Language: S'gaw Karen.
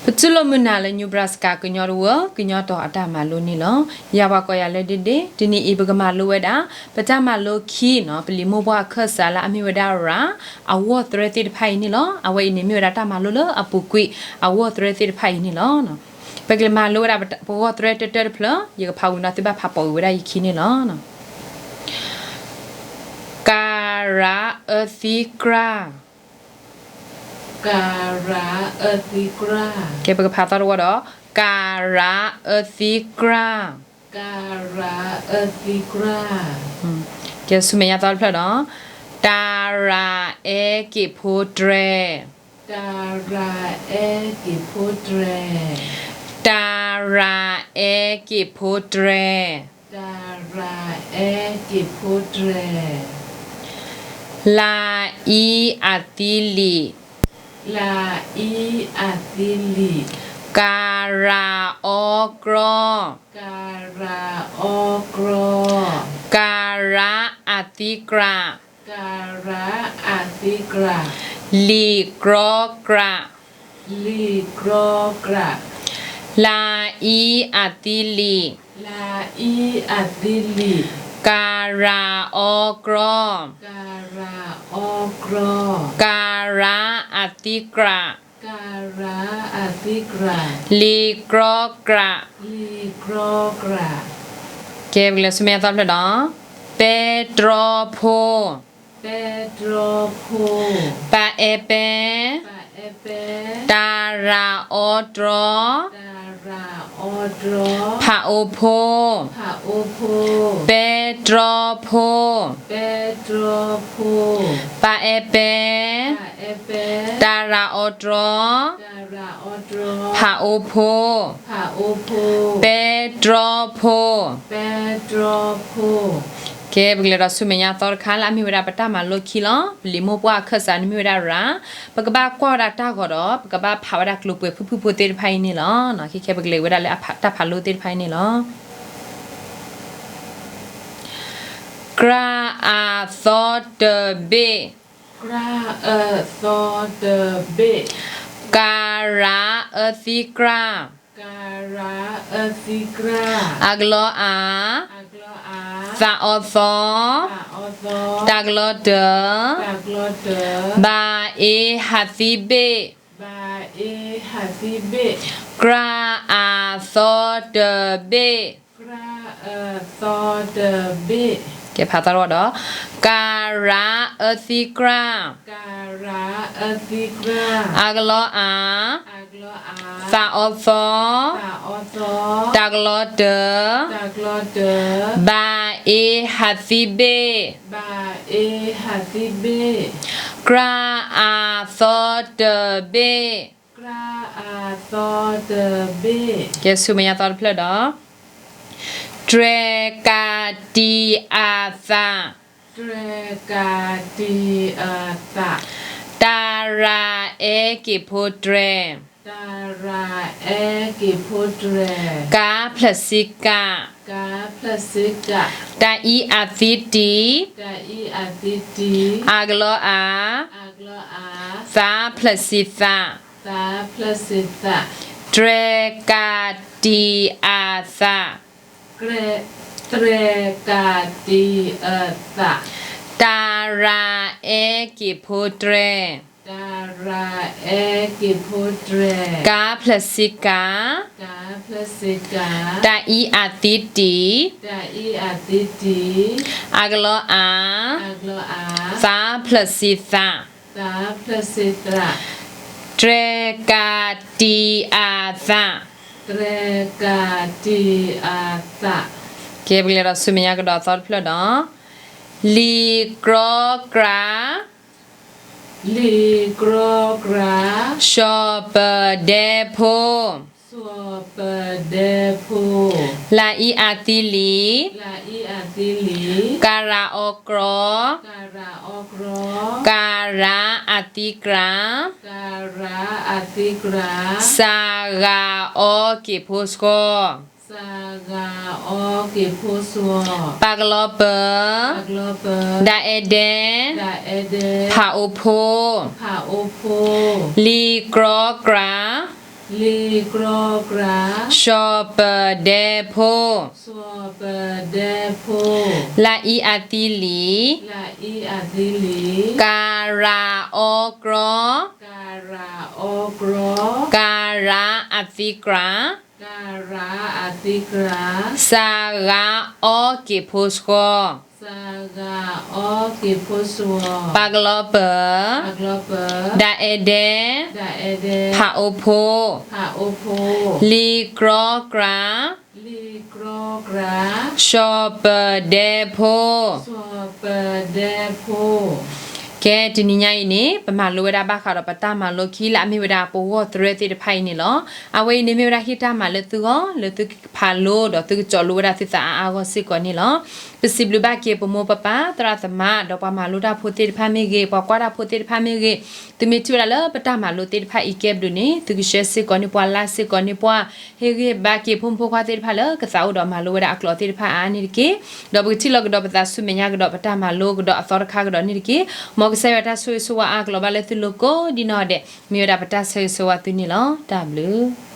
ပတူၢ်လိာ်မုာ်နၤလၢ Nebraska ကညီတဝၢ ကညီတီၤအတၢ်မၤလိန့ၣ်လီၤ. ယၤပှၤကိးယၤလၢဒ့ဒ့, တနံၤအံၤပကမၤလိဝဲဒၣ် ပတၢ်မၤလိခံနီၤ, ပလံာ်မိၢ်ပှၢ်အခၢၣ်စးလၢအမ့ၢ်ဝဲဒၣ်ရၤ အဂီၢ်သရဲသ့ၣ်တဖၣ်အံၤန့ၣ်လီၤ. အဝဲအံၤန့ၣ်မ့ၢ်ဝဲဒၣ်တၢ်မၤလိလၢအပူၤကွံာ် အဂီၢ်သရဲသ့ၣ်တဖၣ်အံၤန့ၣ်လီၤ. ပကလဲၤမၤလိဝဲဒၣ်ပဂီၢ်သရဲတၢတၢတဖျၢၣ်, ယကဖးဝံၤဒီးသုဘၣ်ဖးပိာ်က့ၤဝဲဒၣ်ယခံန့ၣ်လီၤ. ကၤရၤအၢသံကြၢ်. ကဲ ပကဖးသီတဝီဒီး, ကၤရၤအၢသံကြၢ်. ကၤရၤအၢသံကြၢ်. ကဲ ဆူမဲာ်ညါသီတဖျၢၣ်ဒီး, တၤရၤအဲက့ၤဖိတြဲၤ. တၤရၤအဲက့ၤဖိတြဲၤ. တၤရၤအဲက့ၤဖိတြဲၤ. တၤရၤအဲက့ၤဖိတြဲၤ. လၤအံအသံလံာ်. လၤအံအသံလံာ်. ကၤရၤအီကြီ. ကၤရၤအီကြီ. ကၤရၤအသံကြၢ်. ကၤရၤအသံကြၢ်. လံာ်ကြီကြၢ်. လံာ်ကြီကြၢ်. လၤအံအသံလံာ်. လၤအံအသံလံာ်. ကၤရၤအီကြီ. ကၤရၤအီကြီ. ကၤရၤအသံကြၢ်. ကၤရၤအသံကြၢ်. လံာ်ကြီကြၢ်. လံာ်ကြီကြၢ်. ကဲ ပကလဲၤဆူမဲာ်ညါသီတဖျၢၣ်ဒီး, ပဲတြီဖိ. ပဲတြီဖိ. ပအဲပဲ. ပအဲပဲ. တၤရၤအီတြီ. တၤရၤအီတြီ. ဖးအိၣ်ဖိ. ဖးအိၣ်ဖိ. ပဲတြီဖိ. ပဲတြီဖိ. ပအဲပဲ. ပအဲပဲ. တၤရၤအီတြီ. တၤရၤအီတြီ. ဖးအိၣ်ဖိ. ဖးအိၣ်ဖိ. ပဲတြီဖိ. ပဲတြီဖိ. ကဲ ပကလဲၤဒီးဆူမဲာ်ညါသီတခါ လၢအမ့ၢ်ဝဲဒၣ်ပတၢ်မၤလိခံလီၤ. ပလံာ်မိၢ်ပှၢ်အခၢၣ်စးန့ၣ်မ့ၢ်ဝဲဒၣ်ရၤ, ပကဘၣ်ကွၢ်ဝဲဒၣ်တၢ်ဂီၤဒီး ပကဘၣ်ဖးဝဲဒၣ်ကျိၤပှဲၤဖုၣ်ဖုၣ်ဖိသ့ၣ်တဖၣ်အံၤန့ၣ်လီၤ. ခဲ ခဲ ပကလဲၤဝဲဒၣ်လၢတၢ်ဖးလိသ့ၣ်တဖၣ်အံၤန့ၣ်လီၤ. ကြၢ်အသီတဘ့ၣ်. ကြၢ်အသီတဘ့ၣ်. ကၤရၤအၢသံကြၢ်. ကၤရၤအၢသံကြၢ်. အကလီအၤ. အကလီအၤ. သးအီသီ. သးအီသီ. တၢ်ကလီတၢၤ. တၢ်ကလီတၢၤ. ဘၤအ့ဟးသံဘ့ၣ်. ဘၤအ့ဟးသံဘ့ၣ်. ကြၢ်အသီတဘ့ၣ်. ကြၢ်အသီတဘ့ၣ်. ကဲ ဖးသီတဝီဒီး, ကၤရၤအၢသံကြၢ်. ကၤရၤအၢသံကြၢ်. အကလီအၤ. အကလီအၤ. သးအီသီ. သးအီသီ. တၢ်ကလီတၢၤ. တၢ်ကလီတၢၤ. ဘၤအ့ဟးသံဘ့ၣ်. ဘၤအ့ဟးသံဘ့ၣ်. ကြၢ်အသီတဘ့ၣ်. ကြၢ်အသီတဘ့ၣ်. ကဲ ဆူမဲာ်ညါသီတဖျၢၣ်ဒီး, တြဲၤကၤတံၤအသး. တြဲၤကၤတံၤအသး. တၤရၤအဲက့ၤဖိတြဲၤ. တၤရၤအဲက့ၤဖိတြဲၤ. ကၤဖျၢၣ်စံကၤ. ကၤဖျၢၣ်စံကၤ. တၤအံအသံတံၤ. တၤအံအသံတံၤ. အကလီအၤ. အကလီအၤ. သးဖျၢၣ်စံသး. သးဖျၢၣ်စံသး. တြဲၤကၤတံၤအသး. တြဲၤကၤတံၤအသး. တၤရၤအဲက့ၤဖိတြဲၤ. တၤရၤအဲက့ၤဖိတြဲၤ. ကၤဖျၢၣ်စံကၤ. ကၤဖျၢၣ်စံကၤ. တၤအံအသံတံၤ. တၤအံအသံတံၤ. အကလီအၤ. အကလီအၤ. သးဖျၢၣ်စံသး. သးဖျၢၣ်စံသး. တြဲၤကၤတံၤအသး. တြဲၤကၤတံၤအသး. ကဲ ပကလဲၤဒီးဆူမဲာ်ညါကဒီးသီတဖျၢၣ်ဒီး, လံာ်ကြီကြၢ်. လံာ်ကြီကြၢ်. စီၤပဒဲဖိ. စီၤပဒဲဖိ. လၤအံအသံလံၤ. လၤအံအသံလံၤ. ကၤရၤအီကြီ. ကၤရၤအီကြီ. ကၤရၤအသံကြၢ်. ကၤရၤအသံကြၢ်. စၤဂၤအီက့ၤဖိစှီ. စၤဂၤအီက့ၤဖိစှီ. ပကလီပၢၤ. ပကလီပၢၤ. ဒၤအဲဒဲ. ဒၤအဲဒဲ. ဖးအိၣ်ဖိ. ဖးအိၣ်ဖိ. လံာ်ကြီကြၢ်. လံာ်ကြီကြၢ်, စီၤပၤဒဲဖိ, စီၤပၤဒဲဖိ, လအံအသံလံာ်, လအံအသံလံာ်, ကၤရၤအီကြီ, ကၤရၤအီကြီ, ကၤရၤအသံကြၢ်, ကၤရၤအသံကြၢ်, စၤဂၤအီက့ၤဖိဆှီ, စၤဂၤအီက့ၤဖိဆှီ, ပှၤကလီပၢၤ, ပှၤကလီပၢၤ, ဒၣ်အဲၣ်ဒဲး, ဒၣ်အဲၣ်ဒဲး, ဖးအိၣ်ဖိ, ဖးအိၣ်ဖိ, လံာ်ကြီကြၢ်, လံာ်ကြီကြၢ်, စီၤပၤဒဲဖိ, စီၤပၤဒဲဖိ. ကဲ တနံၤညါအံၤန့ၣ် ပမၤလိဝဲဒၣ်ဘၣ်ဃးဒီးပတၢ်မၤလိခံလၢအမ့ၢ်ဝဲဒၣ်ပဂီၢ်သရဲသ့ၣ်တဖၣ်အံၤန့ၣ်လီၤ. အဝဲအံၤန့ၣ်မ့ၢ်ဝဲဒၣ်ဟ့ၣ်တၢ်မၤလၢသုဂီၢ် လၢသုကဖးလိဒီးသုကစီၤလိဝဲဒၣ်သုသးအါအါဂီၢ်စ့ၢ်ကီးန့ၣ်လီၤ. ပစံးဘျုးဘၣ်က့ၤပမိၢ်ပပၢ် သရၣ်သမါ ဒီးပှၤမၤလိတၢ်ဖိသ့ၣ်တဖၣ်မ့ၢ်ဂ့ၤ ပှၤကွၢ်တၢ်ဖိသ့ၣ်တဖၣ်မ့ၢ်ဂ့ၤ, သုမ့ၢ်ထံၣ်ဝဲဒၣ်လၢပတၢ်မၤလိသ့ၣ်တဖၣ်အံၤကဲဘျုးန့ၣ် သုကshareစ့ၢ်ကီးန့ၢ်ပှၤ likeစ့ၢ်ကီးန့ၢ်ပှၤ, ဟ့ၣ်ဂံၢ်ဘါက့ၤဖိမုၣ်ဖိခွါသ့ၣ်တဖၣ်လၢကသးအိၣ်ဒီးမၤလိဝဲဒၣ်အကျိာ်သ့ၣ်တဖၣ်အါအါန့ၣ်တက့ၢ်. ဒီးပကထံၣ်လိာ်ကဒီးပသးဆူမဲာ်ညါကဒီးပတၢ်မၤလိကဒီးအသီတခါကဒီးန့ၣ်တက့ၢ်. မ်ကစၢ်ယွၤတၢ်ဆိၣ်ဂ့ၤဆိၣ်ဝါအါကလီၤဘၣ်လၢသုလိၤကိးဒ်နီၢ်ဒဲး မ့ၢ်ဝဲဒၣ်ပတၢ်ဆၢဂ့ၤဆၢဝါသုန့ၣ်လီၤ. တၢ်ဘျုး